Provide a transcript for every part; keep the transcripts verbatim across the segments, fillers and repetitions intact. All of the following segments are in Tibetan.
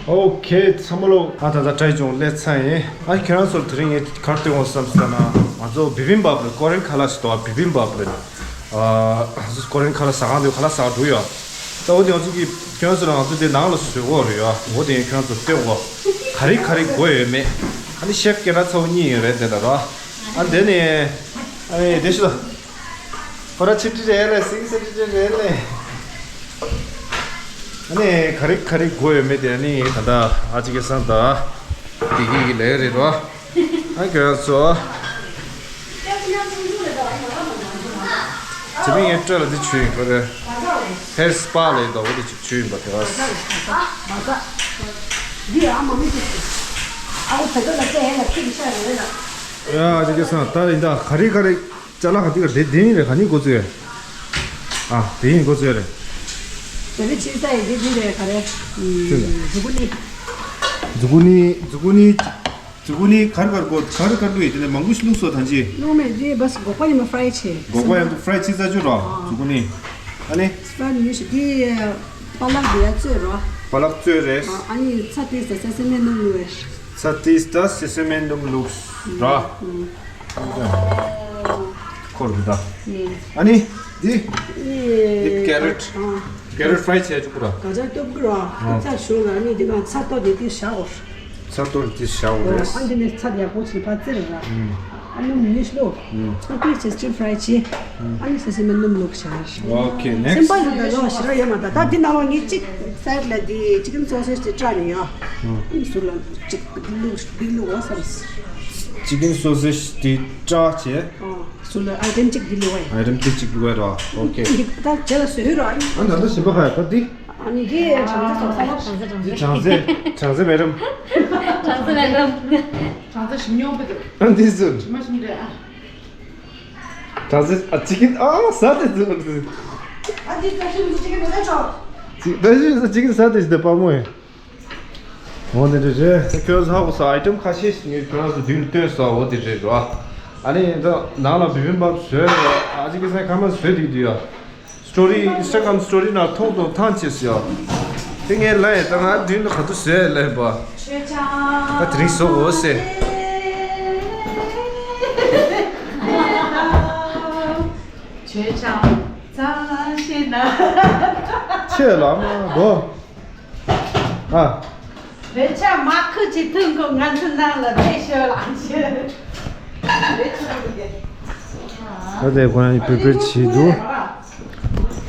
ཨོ་ཁེ་ཚང་མ་ལོ། ཨ་ད་ད་ཏྲའི་ཅུང་སླེབས་ཚར་ཡིན། ཨ་ཁྱེད་རང་ཚོར་དེ་རིང་ངས་ག་རེ་སྟོན་དགོས་བསམ་ཟེར་ན། ང་ཚོ་བི་བིམ་བབ་རེད། ཀོ་རེན་ཁ་ལག་ཞིག་འདུག་བ། བི་བིམ་བབ་རེད། ཨ་ང་ཚོ་ཀོ་རེན་ཁ་ལག་ཟ་ཁང་དེ་ཁ་ལག་ཟ་འགྲོ་ཡོད། ད་འོ་དེ་ང་ཚོ་གི་ཁྱེད་རང་ཚོ་ལ་ང་ཚོ་དེ་ནང་ལ་བཟོ་དགོས་རེད་ཡ། འོ་དེ་ཁྱེད་རང་ཚོར་སྟོན་དགོས། ག་རེ་ག་རེ་དགོས་ཡོད་མེད། ཨ་ནི་ཤེབ་སྐད་གྲགས་ཚ་བོ་གཉིས་ཡོད་རེད་དེ་ལ་ར། ཨ་དེ་ནས་ཨ་ནི་དེ་ཤི་ལ། ཁོ་ར་ཆི་ཏི་རེད་ལེ། སིང་ས་ཏི་ཏི་རེད་ལེ། ཨ་ནི་ག་རེ་ག་རེ་དགོས་ཡོད་མེད་དེ་ཨ་ནི་ད་ལྟ་ཨ་ཅི་གེ་སང་ད་དེ་གི་གི་ལས་རེད་རོ། ཨ་ཁྱོད་ཚོ། དེ་མིན་ངའི་སྤྲོད་ལ་དེ་ཆུ་ཡིན་པ་རེད། ཧེར་སི་པ་ལ་ཡིན་ད་འོ་དེ་ཅིག་ཆུ་ཡིན་པ་དེ་བ། ཡ་ཅི་གེ་སང་ད་ཡིན་ད་ག་རེ་ག་རེ། ཅ་ལག་ག་དེ་ག་དེ་དེ་ཡིན་རེད། ག་ནི་འགོ་ཚུགས་ཡ། ཨ་དེ་ཡིན་འགོ་ཚུགས་ཡ་རེད། དེ་རིང་ཕྱི་ཟ་ཡི་དེ་དེ་རེད། ག་རེ། ཅི་ལ། ཛུ་ཀུ་ནི། ཛུ་ཀུ་ནི། ཛུ་ཀུ་ནི་གར་གར་གོ་གར་གར་ལུས་དེ་ནས་མང་པོ་ཞིག་བླུགས་སོ་ཐང་ཅི། བླུགས་མེད་དེ་བས་སྒོག་པ་ཡིན་ན་ཕ་རའི་བྱས། སྒོག་པ་ཡང་ཕ་རའི་ཅི་ཟ་ཅུ་ར། ཛུ་ཀུ་ནི། ཨ་ནི། སི་པན་ཉུ་ཤི་དེ་པ་ལག་དེ་ཡ་བཙོས་ར། པ་ལག་བཙོས་རེད། ཨ་ནི་ཚ་དེ་ཟ་ཟ་སེ་མེད་སྣུམ་བླུགས་རེད། ཚ་དེ་ཟ་སེ་མེད་སྣུམ་བླུགས་ར། འཁོར་འདུག་ད། ཨ་ནི་འདི། འདི་ཀེ་རོཊ། ཀེ་རོཊ་ཕ་རའི་བྱས་བཅུག་གི་ར། ག་ཅག་སྟོབས་ཀྱི་ར། ཨ། ཚ་ཞོ་ལ་ནི་འདི་གང་ཚ་ཏོག་འདི་དེ་བཞག་འོ། ཚ་ཏོག་འདི་བཞག་འོ་རེད། ཨ་འདི་ནས་ཚ་ཡག་པོ་བྱས་ཕར་བཙིར་ར། ཨ་ནི་མི་ཤི་ལོ། ཚ་ཏོག་ཅེས་སི་ཊིམ་ཕ་རའི་བྱས། ཨ་ནི་སེ་སེ་མེད་སྣུམ་བླུགས་བཞག་ཨོ་ཁེ་ནེགསི། སེམས་པ་ལ་ད་ལོ་ཞེ་དྲག་ཡོད་མ་ད། ད་འདི་ནང་ལོགས་ངས་གཅིག་སའེ་ཌི་ལ་འདི་ཅི་ཀན་སོ་སེ་ཇི་དེ་སྐྲག་ནས་ཡོད། ཨ་ནི་ཟུར་ལ་གཅིག་འདི་བླུགས་འདི་བླུགས་འོ་བསམ། ཅི་ཀན་སོ་སེ་ཇི་དེ་སྐྲག་བྱས། ཨོ། སུ་ལ་ཨའི་ཊེམ་གཅིག་འདི་ལས་བ་ཡིན། ཨའི་ཊེམ་གཅིག་གཅིག་ལས་བ་ར། ཨོ་ཁེ། འདི་ད་རྗེས་ལ་བཟོས་ར། ཨ་ད་ལྟ་ཞིམ་པ་ཁ་ཡ་ད་འདི། ཨ་ནི་འདི་གྲང་ཚད་ཚོགས་ས་ལ། འདི་གྲང་ཚད་གྲང་ཚད་མེད་རམ། གྲང་ཚད་མེད་རམ། གྲང་ཚད་ཞིམ་ཉོག་པོ་འདུག་ཨ་འདི་སུ། ཞིམ་མ་ཞིམ་རེད་ཨ། གྲང་ཚད་ཨ་ཅི་ཀིན་ཨ་ཟ་དེ་འདུག་ཨ་འདི་ད་ཞིམ་ཅི་ཀིན་འདུག་ད་ཆོག་ཅི་ད་ཞིམ་ཅི་ཀིན་ཟ་དེ་ཞིག་ད་དཔའ་མོ་ཡིན། འོ་དེ་འདྲ་རེད། ཁྱོད་ཚོ་ཧ་གོ་སོང་། ཨའི་ཊེམ་ཁ་ཤས་ཤིག་ངས་ཁྱོད་རང་ཚོ་མདུན་ལ་སྟོན་སོང་། འོ་དེ་རེད་རོ། ཨ་ནི་ད་ནང་ལ་བི་བི་བམ་བཟོས་རོ། ཨ་ཅི་ཀི་སང་ཁ་མ་བཟོས་དེ་དུས་ཡ། སི་ཊོ་རི་ཨིན་སི་ཊ་གྷ་རམ་སི་ཊོ་རི་ནང་མཐོང་མཐོང་ཐང་ཆད་སོང་ཡ། དེ་ངས་ལབ་ཡ་ད་ང་མདུན་ལ་ག་དུས་བཟོས་ལབ་པ། ད་དེ་རིང་བཟོ་དགོས་ཟེར། ཆོས་ཆང་ཚང་ཤེས་ན། ཆེ་ལ་མ་དོ། ཨ། བོད་ཆ་མ་ཁུ་ཅི་ཐུན་གོ་ང་ཚོ་ནང་ལ་བེད་ཤོད་ལ་ཤོད། བོད་ཆ་མ་ཁུ་ཅི། ད་དེ་ཁོ་རང་ཡི་པི་པེར་བྱེད་འདུག་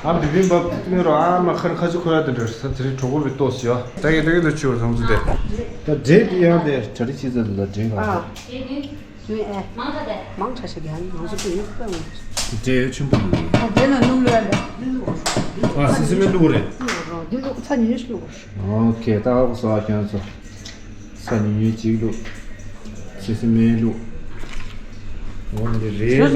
ཨ་བི་བི་བམ་བབ་མི་རོ། ཨ་མ་ཁར་ཁ་ཅུ་ཁོ་ར་དེ་འདྲ་ས་དེ་རིང་གྲོགས་པོ་བི་ཏོ་སི་ཡ། ད་གི་ད་གི་དུ་ཆུ་བ་ཚང་ཚུ་དེ། ད་འབྲས་དེ་ཡང་དེ་གྲ་རི་ཆི་ཟེར་དེ་ད་འབྲས་ག་ཨ། ཡིན་ཨེ། མང་ཆ་ཤས་ཀྱང་ང་ཚོ་དེ་ཡོད་པ་འོང་། འབྲས་ཆུན་པོ་འདུག་ཨ་དེ་ལ་སྣུམ་བླུགས་ཨ་ལ། ཨ་སི་སི་མེ་བླུགས་རེད། འདི་བླུགས་ཚ་ཉུང་ཉུང་ཞིག་བླུགས། ཨོ་ཁེ། ད་ཧ་གོ་སོང་ཨ་ཁྱོད་ཚོ། ས་ཉུང་ཉུང་ཅིག་བླུགས། སི་སི་མེ་བླུགས། འོ་འདི་རེད་ལ།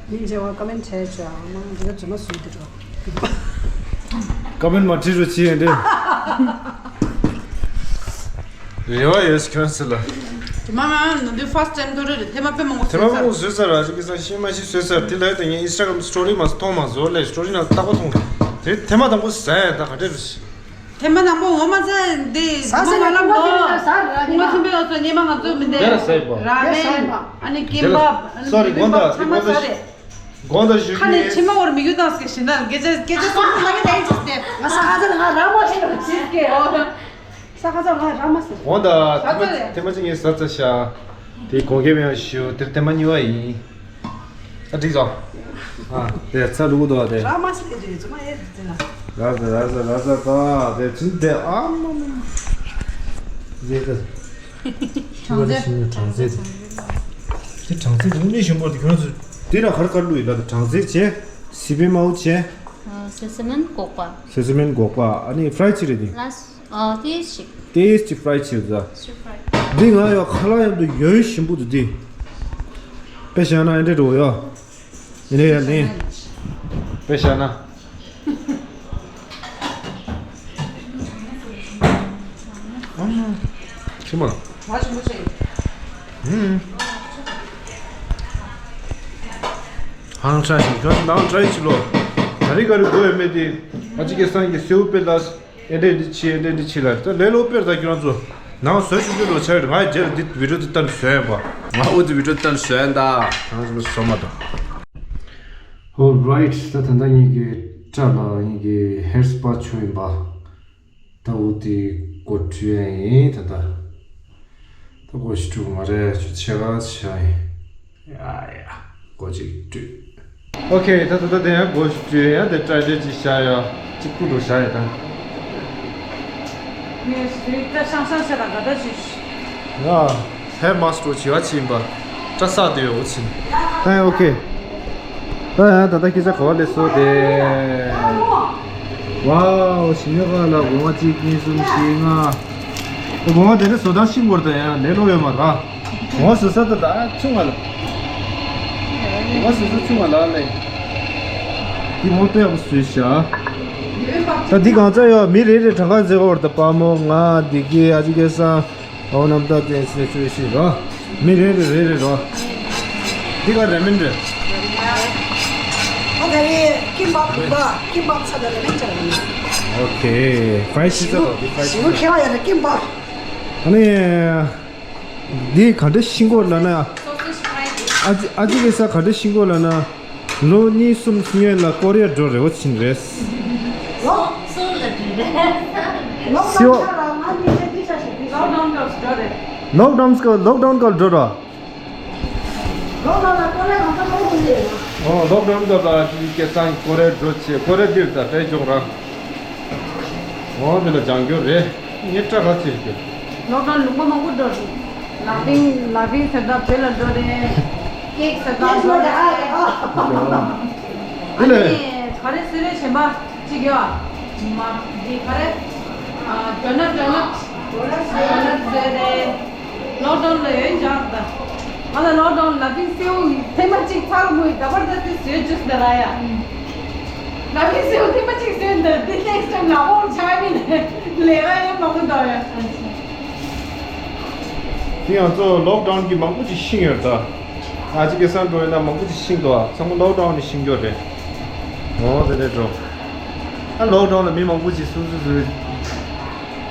མི་མཇལ་བ་ཀ་མེན་བྱས་བྱས་ཨ་མ་འདི་ག་རྫུན་མ་བཟོས་འདི་འགྲོ། ཀ་མེན་མ་བྲིས་རུ་ཅི་ཡིན་འདི། རེ་བ་ཡོད་ཁྱོད་ཚོ་ལ། དེ་མ་མ་ནང་དུ་ཕར་སི་ཊེམ་ཐོ་རེ་རེད། ཐེངས་མ་དཔེ་མང་པོ་ཐེངས་མ་བཟོས་ཚར། མང་པོ་བཟོས་ཚར་ར་ཅིག་གི་ས་ཤེས་མ་ཤེས་བཟོས་ཚར། དེ་ལ་ཡོད་དེ་ངས་ཨིན་སི་ཊ་གྷ་རམ་སི་ཊོ་རི་མ་མཐོང་མ་བཟོ་ལས་སི་ཊོ་རི་ནང་ལྟག་པ་མཐོང་། དེ་ཐེངས་མ་དང་པོ་ཟ་ཡ་ད་ག་འདྲ་རེད། ཐེངས་མ་དང་པོ་འོ་མ་ཟ་འདི་ཟ་ཟ་ཟ་ལ་ལམ་ཟ་ཟ་ཟ་ཟ་ཟ། ཁུ་ངོ་ཚིམ་པའི་འོ་ཚོ་ཉི་མ་ང་ཚོ་མི་འདི་དེ་ལ་ཟ་ཡི་པ། ར་མེན་ཨ་ནི་ཀིམ་པབ་ཨ་ནི་སོ་རི་བི་བི་མགོ་ད་ཚང་མ་ཟ་རེད། དགོངས་དག་ཞུ་ཁ་ནས་མཆི་མ་འོར་མི་རྒྱུ་དང་སྐད་ཞིག་ན་སྐད་ཆ་སྐད་ཆ་སོང་ན་ལ་གི་ལ་ཡིན་ཅིག་སྟེ། ང་ས་ཁ་ཚ་ང་ར་མ་ཤེས་ལ་ཅིག་སྐད་འོ། ས་ཁ་ཚ་ང་ར་མ་ཟེར། དགོངས་དག་ཐེངས་མ་ཐེངས་མ་གཅིག་ངས་ཟ་ཚར་ཤག་དེ་དགོངས་འགལ་མེད་པ་ཞུ། དེར་ཐེངས་མ་གཉིས་པ་ཡིན། ཨ་འགྲིག་སོང་། ཨ་དེ་ཚ་ལུ་གུ་དོ་དེ། ར་མ་ཟེར་དེ་རེད་ཚོ་མ་ཡེ་དེ་ན། ར་ཟ་ར་ཟ་ར་ཟ་ད་དེ་ཚིག་དེ་ཨ་མ་མ། ཟེ་ག་གྲང་ཚད། གྲང་ཚད། དེ་གྲང་ཚད་དེ་དངོས་གནས་ཞིམ་པོ་དེ་ཁྱོད་ཚོ་དེ་ལ་ཧར་ཀར་ལུ་ཡི་ལ་དེ་གྲང་ཚད་བྱས། སི་པན་མའོ་བྱས། ཨ་སེ་སི་མན་སྒོག་པ། སེ་སི་མན་སྒོག་པ། ཨ་ནི་ཕ་རའི་ཅི་རེད་དེ། ལ་ཨ་ཏེས་ཅིག་ཏེས་ཅིག་ཕ་རའི་ཅི་ཟ། སི་ཕ་རའི། འདི་ང་ཡོ་ཁ་ལག་ཡོད་དུ་ཡོན་ཞིམ་པོ་དུ་དེ། དཔེ་བཞག་ན་ཨེ་འདྲ་འགྲོ་ཡོ། ཡིན་ནའི་ཡ་ལན། དཔེ་བཞག་ན། ཨ་མ། ཆི་མ། ང་ཆི་མོ་ཆེ། ཧུམ། ནང་ཁྲ་ཞིག་ཁྱོད་ནང་ཁྲ་ཡི་ཕྱི་ལོ། ད་རི་ག་རི་དགོས་ཡོད་མེད་དེ། ཨ་ཅི་སྐལ་བཟང་གི་སེའུ་དཔེ་ལ། ཨེ་འདྲས་འདི་ཕྱི་ཨེ་འདྲས་འདི་ཕྱི་ལ་ད་ལས་སླ་པོ་དཔེར་ད་ཁྱོད་རང་ཚོ་ནང་བཟོ་ཤུགས་ཀྱི་ལོ་ཆ་ཡོད་ང་རྗེས་ལ་འདི་བི་ཌིའོ་འདི་བཏང་བཟོས་ཡིན་པ། ང་འོ་འདི་བི་ཌིའོ་བཏང་བཟོས་ཡིན་ད། ང་ཚོ་བཟོ་མ་ཐུབ། Alright, ད་ད་ལྟ་ངེད་ཀྱི་སྐྲ་ལ་ངེད་ཀྱི་ཧེར་སྤ་བྱུགས་ཡིན་པ། ད་འོ་དེ་སྒོ་བཀྲུ་ཡ་ཡིན་ད་ལྟ། ད་སྒོ་ཞིག་བཀྲུ་མ་རེད་ཆུ་ཆེ་ག་ཆ་ཡིན། ཡ་ཡ། སྒོ་ཅིག་བཀྲུས། ཨོ་ཁེ། ད་ད་ད་དེ་ཡང་སྒོ་ཞིག་བཀྲུས་ཡ་དེ་སྐྲ་འདྲ་ཅིག་བཞག་ཡ་ཅིག་བཀྲུ་འགྲོ་བཞག་ཡ་ད། ངས་རིག་སྐྲ་ཤང་ཤང་བྱས་ལ་ག་འདྲ་ཞིག་ཡ། ཧེར་མ་སི་ཊར་བྱི་བ་ཕྱིན་པ། སྐྲ་སག་དེ་ཡོད་ཕྱིན། ཨ་ཨོ་ཁེ། ད་ཡང་ད་ལྟ་སྐད་ཆ་གོ་བ་ལས་སོ་དེ། ཝའོ་ཞི་མི་ཁ་ལ་སྒོ་ང་གཅིག་གཉིས་གསུམ་བཞི་ལྔ། སྒོ་ང་དེ་ནས་བཟོ་སྟངས་ཤིང་སྐོར་དང་ཡང་ལས་སླ་ཡོད་མ་ར། སྒོ་ང་བཟོ་ས་ད་ད་ཆུང་བ་ལ། སྒོ་ང་བཟོ་ས་ཆུང་བ་ལ་ལས། དེ་མོ་དཔེ་ཡག་པོ་བཟོས་ཤག་ད་འདི་གང་ཚ་ཡོད་མི་རེ་རེ་གྲངས་ཀ་འཛེག་བར་དུ་པ་མོ་ང་འདི་གི་ཨ་ཅི་སྐལ་བཟང་། ཨོ་རྣམ་དག་ཅན་སེ་བཅོས་ཤིག་རོ། མི་རེ་རེ་རེ་རེ་རོ། འདི་ག་རེ་མིན་རེད། ཨ་ད་རེ་ཀིམ་པབ་འདུག་པ། ཀིམ་པབ་ཚ་ད་རེ་མིན་ཅང་། ཨོ་ཁེ། ཕ་རའི་ཌ་རེད་ད། འདི་ཕ་རའི་ཌ་རེད། ཞིའུ་ཁེ་བ་ཡ་རེ་ཀིམ་པབ། ཨ་ནི། འདི་ག་འདྲ་ཤིང་སྐོར་ལབ་ན། ཨ་ཅི་ཨ་ཅི་སྐལ་བཟང་ག་འདྲ་ཤིང་སྐོར་ལབ་ན། ལོ་གཉིས་གསུམ་སྔོན་ལ་ཀོ་རི་ཡ་འགྲོ་རེ་བ་ཕྱིན་རེད། ལོག་སོང་ལ་འགྲོ་རེད། ལོག་སོང་ལ་འགྲོ་རེད། ལོག་ཌའོན་ལོག་ཌའོན་སྐབས་འགྲོ་རེད། ལོག་ཌའོན་སྐབས་ལོག་ཌའོན་སྐབས་འགྲོ་ར། ལོག་ཌའོན་ལ་ཀོ་རི་ཡ་གང་ས་གང་འགྲོ་རེད། ཨོ་ལོག་ཌའོན་སྐབས་ལ་ཅི་སྐལ་བཟང་ཀོ་རི་ཡ་འགྲོ་ཆེ་ཀོ་རི་ཡ་འདིར་ད་ཏྲེ་ཇོང་ར། ཨོ་དེ་ལ་སྦྱང་རྒྱུ་རེད། ངས་སྐྲ་ག་ཚོད་རྒྱུ། ལོག་ཌའོན་ལུང་པ་མང་པོ་འགྲོ་རེད། ལག་པིང་ལག་པིང་ཟེར་ད་བོད་ལ་འགྲོ་རེད། ཀེག་ཟེར་ད་འགྲོ་རེད། དེ་ལས། ཨ་ནི་ག་རེ་སུ་རེད་གཞན་པ་གཅིག་ཡོད། མ་འདི་ག་རེ། ཨ་ཌོ་ནཊ་ཌོ་ནཊ། ཌོ་ནཊ་ཟེར་རེད། ལོག་ཌའོན་ལ་ཡོད་འཇགས་ད། ང་ལ་ལོག་ཌའོན་ལ་ལག་པིང་སེའུ་ཐེངས་མ་གཅིག་ཚར་མོ་ཡི་ད་བར་ད་དེ་བཟོས་བཅུག་ཟེར་ར་ཡ། ལག་པིང་སེའུ་ཐེངས་མ་གཅིག་བཟོས་འདི་དེ་ནེག་སི་ཊའིམ་ལ་འོང་ཆ་མི་ནས་ལས་ཀ་ཡང་མང་པོ་འདུག་ཡ། དེ་ཡང་གཙོ་བོ་ལོག་ཌའོན་གྱི་མང་པོ་ཅིག་ཤིང་ཡོད་ད། ཨ་ཅི་སྐལ་བཟང་འགྲོ་ཡོད་ན་མང་པོ་ཅིག་ཤིང་འདུག་ཨ། ཚང་མ་ལོག་ཌའོན་ནས་ཤིང་འགྱོ་རེད། འོ་དེ་འདྲས་འགྲོ། ཨ་ལོག་ཌའོན་ལ་མི་མང་པོ་ཅིག་སུ་སུ་སུ།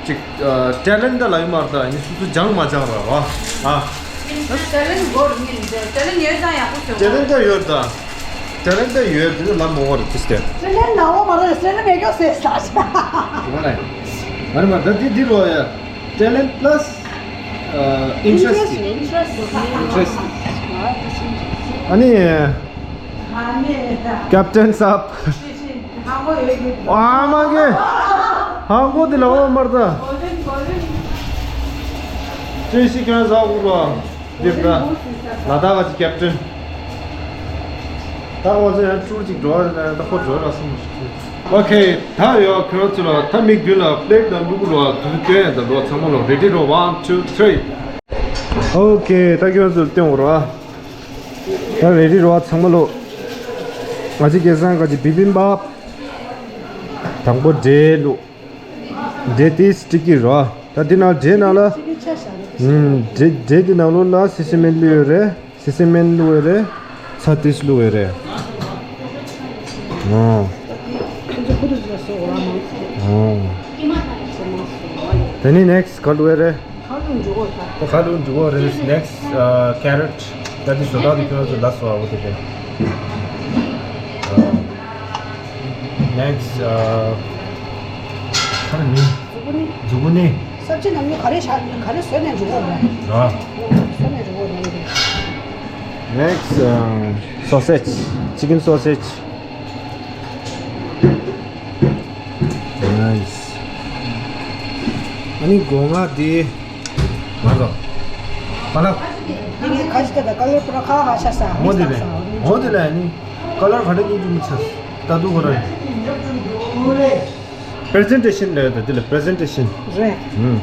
ཅིག་ཨ་ཊེ་ལེན་ཊ་ལ་ཡོད་མ་རེད་ད་ནི་སུ་སུ་སྦྱང་མ་སྦྱང་ར་བ། ཨ། ཊེ་ལེན་ཊ་དགོས་རེད་ངས་ནི་ཊེ་ལེན་ཊ་ཡོད་ཙང་ཡག་པོ་བྱུང་། ཊེ་ལེན་ཊ་ཡོད་ད། ཊེ་ལེན་ཊ་ཡོད་དེ་ལ་མོ་བ་རེད་ཅི་སྟེ། ཊེ་ལེན་ཊ་ལ་འོ་མ་རེད་ཊེ་ལེན་ཊ་མེད་ཀྱོ་ཟེར་ས་ཆ། ཡོད་ལ། ཨ་རེ་མ་ད་དེ་དེ་རོ་ཡ། ཊེ་ལེན་ཊ་པ་ལ་སི། ཨ་ཨིན་ཊ་རེ་སི་ཊི། ཨིན་ཊ་རེ་སི་ཊི། ཨ་ནི། ཀེབ་ཊེན་སཱབ། ཨ་མ་གེ། ཧང་གོ་དེ་ལ་འོ་མར་ད། ཅེ་ཤི་ཁྱོད་ཟ་གུ་རོ། འདིར་ད། ལ་དྭགས་ཀྱི་ཀེབ་ཊེན། ད་ང་ཚོ་ཡང་ཊུར་ཅིག་འགྲོ་བ་ད་ཁོ་འགྲོ་ར་སོང་། ཨོ་ཁེ། ད་ཡོ་ཁྱོད་ཚོ་ལ་ད་མིག་མདུན་ལ་པི་ལེཊ་དང་ལུ་གུ་རོ་དུ་དུ་སྟོན་ཡ་ད་ལོ་ཚང་མ་ལོ་རེ་ཌི་རོ། ཝན་ཊུ་ཐི་རི། ཨོ་ཁེ། ད་ཁྱོད་ཚོ་ལ་སྟོན་འོ་ར། ད་རེ་ཌི་རོ་ཚང་མ་ལོ། ང་ཚོ་སྐལ་བཟང་ག་ཅི་བི་བིམ་བབ། དང་པོ་འབྲས་བླུགས། འབྲས་དེ་སི་ཊི་ཀི་རོ། ད་འདི་ནང་འབྲས་ནང་ལ། ཨུམ། འབྲས་འབྲས་འདི་ནང་ལོགས་ལ་སི་སི་མན་བླུགས་ཡོད་རེད། སི་སི་མན་བླུགས་ཡོད་རེད། ཚྭ་ཏིས་བླུགས་ཡོད་རེད། ཨོ། ཨོ། དེ་ནས་ནེག་སི་ག་བླུགས་ཡོད་རེད། ཁ་ལུང་འཇུག་གོ་ད། ཁ་ལུང་འཇུག་གོ་རེད། ནེག་སི་ཨ་ཀེ་རོཊ། ད་འདི་བཟོ་སྟངས་དེ་ཁྱོད་ཚོ་ལ་སོ་ཨ་བོ་དེ་རེད། ནེག་སི་ཨ་ཁ་ནི་ཛུ་ཀུ་ནི། ཛུ་ཀུ་ནི། སབ་ཇི་ནང་མི་ག་རེ་བཞག་ག་རེ་བཟོས་ནས་འཇུག་གོ་རེད། ར། བཟོས་ནས་འཇུག་གོ་རེད། ནེག་སི་ཨ་སོ་སེཇ། ཅི་ཀིན་སོ་སེཇ། ནའི་སི། ཨ་ནི་སྒོ་ང་དེ། མ་རོ། པ་ལགས། འདི་གི་ཁ་ཅིག་ད་ཀ་ལར་པུ་ར་ཁ་ཧ་ཤ་ས། འོ་དེ་ལས། འོ་དེ་ལས་ཨ་ནི། ཀ་ལར་ག་འདྲ་གཉིས་ཀྱི་མི་ཚེ། ད་དུ་གོ་ར། པི་རི་ཛེན་ཊེ་ཤན་ལས་ད་དེ་ལས་པི་རི་ཛེན་ཊེ་ཤན། རེད།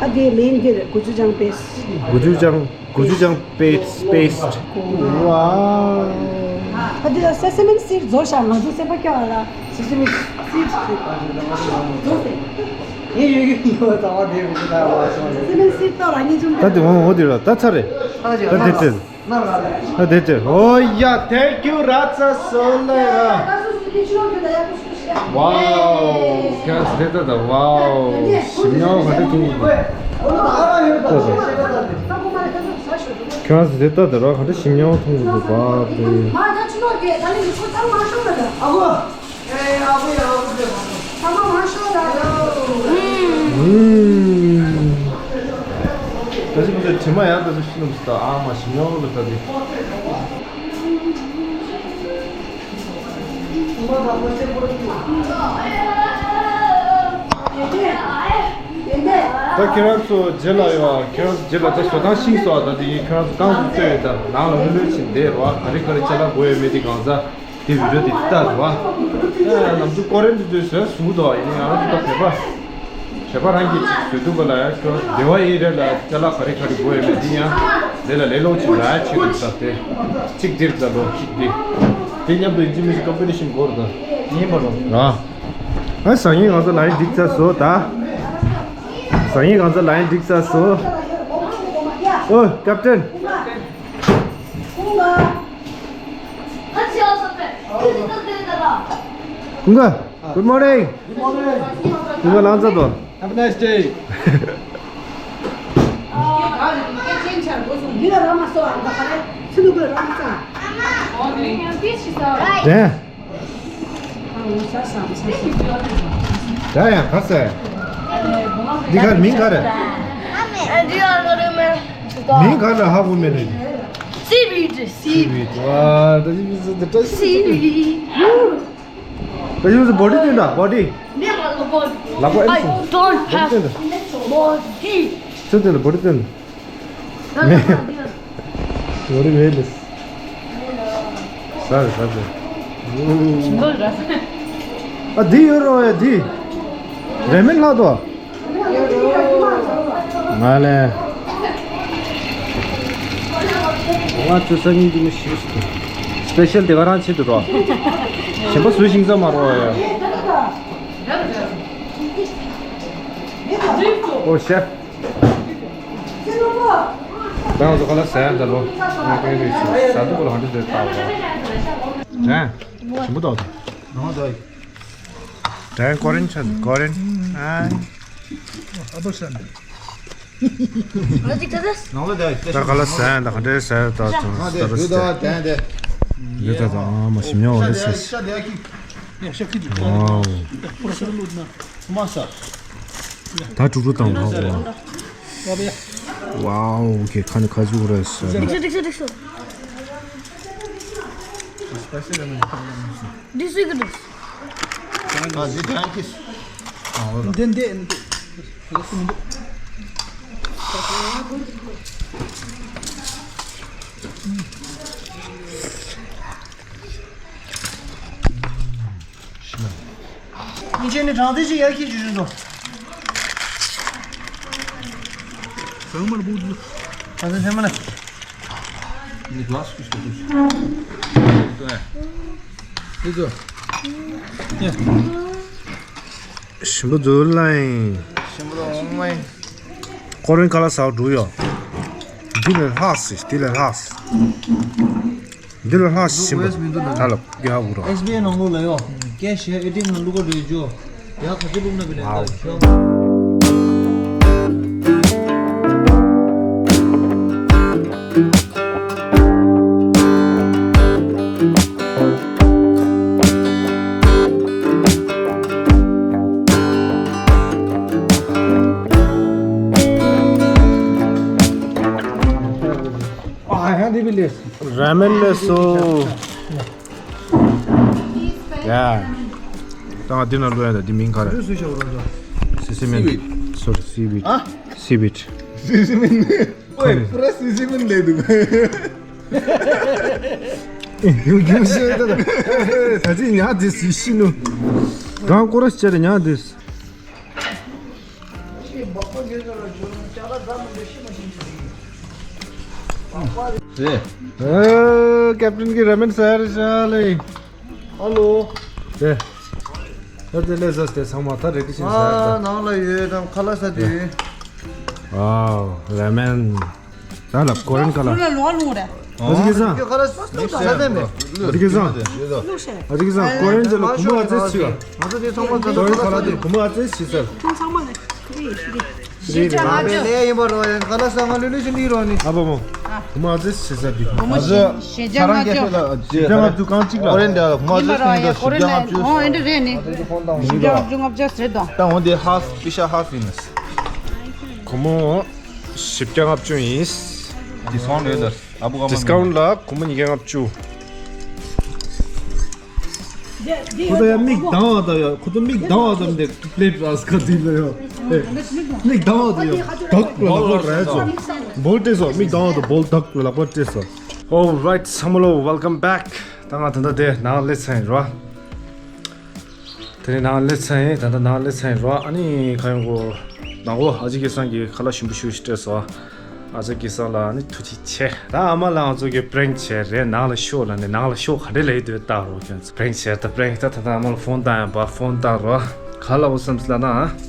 ཨ་དེ་མེན་དེ་རེད་གོ་ཅུ་ཅང་པེ་སི། གོ་ཅུ་ཅང་། གོ་ཅུ་ཅང་པེ་སི་ཊི། པེ་སི་ཊི། ཝའོ། ཨ་དེ་ལ་སེ་སི་མན་སི་ཌི་རྫོགས་ཤག་ང་ཚོ་སེམས་པ་སྐྱོ་བ་ལ། སེ་སི་མན་སི་ཌི་རྫོགས་ཏེ། ངས་ཡོད་ཀྱི་འདུག་ད་བ་དེ་རུ་ད་བ་སོང་། སེ་སི་མན་སི་ཌི་ཏོ་ར་ཉིན་ཅུང་ད་དེ་འོང་འོ་དེ་ལ་ད་ཚར་རེད། ད་དེ་དེ། ཨ་དེ་དེ། ཨོ་ཡ། Thank you ར་ཙ་སོ་ལེ་ར། Wow, ཁྱེད་རང་ཚོ་དེ་ལྟ་དང་། Wow, ཞིམ་ཉམས་ག་འདྲ་འཐུང་གི་འདུག་ལྟོས་དང་། ཁྱེད་རང་ཚོ་དེ་ལྟ་དང་ར། ག་འདྲ་ཞིམ་ཉམས་འཐུང་གི་འདུག་བ་དེ། ཨུམ། ད་ཅི་མི་ཚེ་དྲི་མ་ཡང་ད་ཅི་ཤི་ནམ་སི་ད། ཨ་མ་ཞིམ་ཉམས་ལ་ད་དེ། ད་ཁྱེད་རང་ཚོ་རྗེས་ལ་ཡོད་ཨ། ཁྱེད་རང་ཚོ་རྗེས་ལ་ད་ཞོ་ཐང་ཤིང་སོགས་ད་དེ་ཡིན། ཁྱེད་རང་ཚོ་རྐང་ཚོ་བཙོས་ཡོད། ད་ནང་ལ་ལྷོད་ལྷོད་ཕྱིན་བསྡད་རོགས་ཨ། ག་རེ་ག་རེ་ཅ་ལག་དགོས་ཡོད་མེད་དེ་གང་ཟ། དེ་བི་ཌིའོ་དེ་ལྟ་འདུག་བ། ཨ་ནམ་རྒྱུན་ཀོ་རེན་དུ་དུས་བཟོས་བཟུང་འདུག་ཡིན་ནའི་ང་རང་ཚོ་ད་བོད་པ་བོད་པ་རང་གིས་ཅིག་བཟོས་འདུག་ག་ལ་ཡ། ཁྱོད་སྡེ་བ་ཡི་རེད་ལ། ཅ་ལག་ག་རེ་ག་རེ་དགོས་ཡོད་མེད་དེ་ཡང་དེ་ལ་ལས་སླ་པོ་ཅིག་ལ་ཡ་ཆེད་དུ་ཟ་སྟེ། གཅིག་འདིར་ཟ་ལོ། གཅིག་འདི། དེ་མཉམ་དུ་ཡིན་གཅིག་མིན་གཅིག་ཀམ་པི་ཊི་ཤན་དགོས་རེད་ད། ཡིན་པ་རོ། ར། ཨ་སང་ཉིན་ང་ཚོ་ལ་ཡིན་འགྲིག་ཚར་སོང་ད། སང་ཉིན་ང་ཚོ་ལ་ཡིན་འགྲིག་ཚར་སོང་། ཨོ་ཀེབ་ཊན། ཀུན་དགའ། Good morning. Good morning. ཀུན་དགའ་ལངས་ཚར་དོ། Have a nice day. དེ། ད་ཡང་ག་ཟེར། འདི་ག་མིང་ག་རེད། མིང་ག་རེད་ཧ་གོ་མེད་རེད། Seaweed, seaweed. Seaweed. ཝ། ད་ཅི་མི་ཚེ་འདི་ད་seaweed. ད་ཡོད་ཚོ་བོ་ཌི་སྟོན་དང་། བོ་ཌི། ལག་པ་ཨེ་སོང་། I don't have body. སྟོན་དང་། བོ་ཌི་སྟོན་དང་། བོ་ཌི་མེད་ལེ། ཟ་རེ་ཟ་རེ། ཨ་འདི་ཡོད་རོ་ཡ་འདི། རེ་མན་ལྷག་དོ། ང་ལས། ང་ཚོ་སང་ཉིན་འདི་མི་ཤེས་སུ། སི་པེ་ཤལ་དེ་ག་རང་ཆེད་དུ་རོ། གཞན་པ་བཟོས་ཤིང་ཚ་མ་རོ་ཡ། ཨོ་ཤེ། ད་ང་ཚོ་ག་ལ་ཟ་ཡ་འདི་ལོ། ང་ཀེ་རེ་ཟ་འདུག་ག་ལ་ཧ་འདི་འདི་ལྟ་བ། རེད། ཞིམ་པོ་འདུག་ད། ནང་ད། ད་ཀོ་རེན་ཆ་ཀོ་རེན། ཨ། ཨ་ཏོ་སན། ནང་ལ་ད་ད་ག་ལ་ཟ་ཡ་ད་ག་འདྲ་ཟ་ཡ་ད་ཚོ་ད་ར་ཟ། ཡོད་ད་ད། ཨ་མ་ཞིམ་ཉམས་འོ་འདྲ་ཟ། ཝའོ། ད་དཀྲུག་དཀྲུག་བཏང་བ། ཝའོ། ཁྱེད་ཁ་ནས་ཁ་ཟུག་རེད་ཟེར། འགྲིག་སོ་འགྲིག་སོ་འགྲིག་སོ། འགྲིག་སོ་གི་འགྲིག་སོ། ཨ་ཟི་ཐན་ཀིས། འདི་འདི་འདི། ཉིན་ཆེན་ནི་གྲངས་ཚད་ཅིག་ཡར་ཁྱེར་བཅུག་བཞིན་དུ། ཚང་མར་བུ་དུ། གྲངས་ཚད་ཚང་མ་ལ། ནི་གླ་སི་ཀུ་སི་ཏུ། དུ། ཞིམ་པོ་འདུག་ལ་ཡིན། ཞིམ་པོ་འདུག་མ་ཡིན། ཀོ་རེན་ཁ་ལག་ཟ་བ་འགྲོ་ཡོད། འདི་ལས་ལྷག་སི་འདི་ལས་ལྷག་སི། འདི་ལ་ལྷག་ཞིམ་པོ། ད་ལ་གི་ཧ་གོ་རོ། ཨེས་བི་ཨའི་ནང་ལོགས་ལ་ཡོད། ཀེ་ཤི་ཡར་ཨེ་ཊི་ཨེམ་ནང་བླུག་ག་འགྲོ་ཡི་འཇོ། ཡ་ག་ཚོད་བླུག་ན་བི་ལེན་ད་ཤོག། ཨ་ཧ་འདི་བི་ལེས། ར་མེན་ལེ་སོ། ཡ། ད་ང་འདི་ན་ལོ་ཡ་ད་འདི་མིང་ག་རེ། སི་སི་མིན། སོ་རི། སི་བིཌ། ཨ། སི་བིཌ། སི་སི་མིན། ཨོའི་པུ་ར་སི་སི་མིན་ལེ་འདུག་ཡུ་ཡུ་ཤེ་ད་ད། ད་ཅི་ཉག་དེ་སི་ཤི་ནུ། གང་ཀོ་ར་སི་ཅེ་རེ་ཉག་དེ། རེད། ཨེ། ཀེབ་ཊན་གྱིས་ར་མེན་ཟེར་བཞག་ལེ། ཧ་ལོ། རེད། ད་དེ་ལས་ཟ་སྟེ་ཚང་མ་ད་རེ་ཌི་ཕྱིན་ཟེར་ཨ། ད། ནང་ལ་ཡོད་དམ་ཁ་ལག་ཟ་དེ་ཡོད། ཨའོ། ར་མེན། ད་ལ་ཀོ་རེན་ཁ་ལག་ལོ་ལོ་རེད། ཨ་ཅག་གེ་སང་། ཁྱོད་ཁ་ལག་ས་ས་ས་ས་མེད། ཨ་ཅག་གེ་སང་། ཨ་ཅག་གེ་སང་། ཀོ་རེན་ཅི་ལ་གུ་མ་ཨ་ཙེ་ཆི་ག་ང་ཚོ་དེ་ཚང་མ་ཚང་ཀོ་རེན་ཁ་ལག་དེ་གུ་མ་ཨ་ཙེ་ཆི་ཟེར། ཁྱོད་ཚང་མ་ལ་ཁི་རི་ཁི་རི། ཞེ་ཅག་ང་ཚོ་ལས་ཡིན་པ་རོ་ཡང་ཁ་ལག་ས་ང་ལུས་ལུས་ཤི་ནི་རོ་ནི། ཨ་བ་མོ། གུ་མ་ཨ་ཙེ་ཆི་ཟེར་དེ། ང་ཚོ་ཞེ་ཅག་ང་ཚོ། ཞེ་ཅག་ང་ཚོ་གང་གཅིག་ལ། ཨོ་རེན་ཌི་ལ་གུ་མ་ཨ་ཙེ་ཆི་ནི་རོ་ཞེ་ཅག་ང་ཚོ། ཨོ་ཨེ་འདྲ་རེད་ནི། ཞེ་ཅག་ང་ཚོ་ལྔ་བརྒྱ་ཟེར་དང་། ད་འོ་དེ་ཧཱ་ཕི་པི་ཤ་ཧཱ་ཕི་ཡིན་ནི། གུ་མ་བཞི་བརྒྱ་ལྔ་བཅུ་ཡིན། ཌི་སི་ཀའུན་ཊི་རེད་ད། ཨ་བུ་ག་མ་ཌི་སི་ཀའུན་ཊི་ལ་གུ་མ་ཉིས་བརྒྱ་ལྔ་བཅུ། ཁོ་ད་ཡ་མིག་གདང་བ་ད་ཡ། ཁོ་ད་མིག་གདང་བ་ད་མི་དེ་པི་ལེ་ཊི་ར་སི་ཀ་དེ་ལ་ཡ། ཨེ། མིག་གདང་བ་ད་ཡ། དག་ལ་ལག་པ་རེད་སོ། བོལ་ཏེ་སོ། མིག་གདང་བ་ད་བོལ་དག་ལ་ལག་པ་སྤྲད་སོ། Alright ཚང་མ་ལོ། Welcome back. ད་ང་ད་ལྟ་དེ་ནང་སླེབས་ཚར་ཡིན་རོ། དེ་ནས་ནང་སླེབས་ཚར་ཡིན། ད་ལྟ་ནང་སླེབས་ཚར་ཡིན་རོ། ཨ་ནི་ག་ཡོང་གོ། ནང་གོ། ཨ་ཅག་གེ་སང་གིས་ཁ་ལག་ཞིམ་པོ་ཞིག་སྤྲད་སོང་། ཨ་ཅག་གེ་སང་ལ་ཨ་ནི་ཐུགས་རྗེ་ཆེ། ད་ཨ་མ་ལགས་ང་ཚོ་གིས་པི་རེང་བྱས་རེད། ནང་ལ་ཤོག་ལབ་ནས། ནང་ལ་ཤོག་ག་འདྲ་ལབ་ཡོད་དུས་ལྟ་རོ། ཁྱོད་ཚོ་པི་རེང་བྱས་ད་པི་རེང་། ད་ད་ལྟ་ཨ་མ་ལ་ཕོན་བཏང་ཡང་བ་ཕོན་བཏང་རོ། ག་ལབ་བསམ་སི་ལབ་ན།